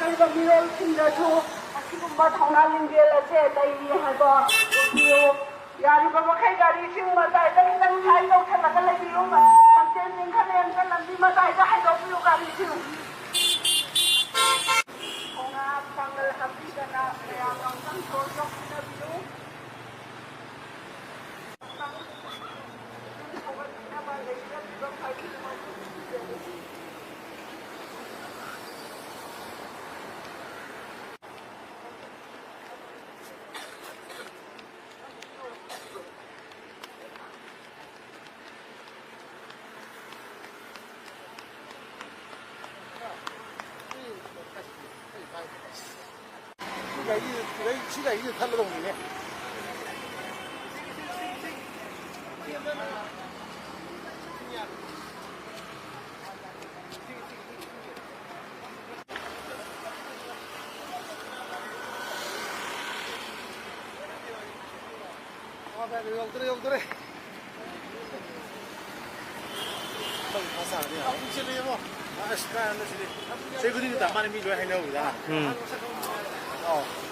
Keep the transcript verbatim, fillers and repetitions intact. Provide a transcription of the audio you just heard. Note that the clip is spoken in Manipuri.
ꯍꯥꯏꯔꯤꯕ ꯃꯤꯔꯣꯜꯁꯤꯡꯗꯁꯨ ꯑꯁꯤꯒꯨꯝꯕ ꯊꯧꯅꯥ ꯂꯤꯡꯖꯦꯜ ꯑꯁꯦ ꯂꯩꯔꯤ ꯍꯥꯏꯕ ꯎꯠꯄꯤꯌꯨ꯫ ꯌꯥꯔꯤꯕ ꯃꯈꯩ ꯒꯥꯔꯤꯁꯤꯡ ꯃꯇꯥꯏꯗ ꯈꯤꯇꯪ ꯁꯥꯏꯠ ꯇꯧꯁꯜꯂꯒ ꯂꯩꯕꯤꯌꯨ꯫ ꯂꯝꯖꯦꯟ ꯆꯦꯟꯈꯠꯂꯦ ꯑꯝꯇ ꯂꯝꯕꯤ ꯃꯇꯥꯏꯗ ꯍꯥꯏꯗꯣꯛꯄꯤꯌꯨ ꯒꯥꯔꯤꯁꯤꯡ꯫ ꯊꯧꯅꯥ ꯄꯥꯡꯒꯜ ꯍꯥꯞꯄꯤꯗꯅ ꯃꯌꯥꯝꯅ ꯑꯃꯨꯛꯇꯪ ꯁꯣꯔ ꯌꯧꯕꯤꯅꯕꯤꯌꯨ꯫ ꯁꯤ ꯒꯥꯔꯤ, ꯁꯤ ꯒꯥꯔꯤꯁꯤ ꯊꯠꯂꯗꯧꯅꯤꯅꯦ꯫ ꯌꯧꯗꯣꯔꯦ, ꯌꯧꯗꯣꯔꯦ꯫ ꯆꯍꯤ ꯈꯨꯗꯤꯡꯒꯤ ꯇꯥ ꯃꯥꯅ ꯃꯤ ꯂꯣꯏ ꯍꯥꯏꯅꯕꯗ꯫ ꯎꯝ꯫ ꯑꯧ꯫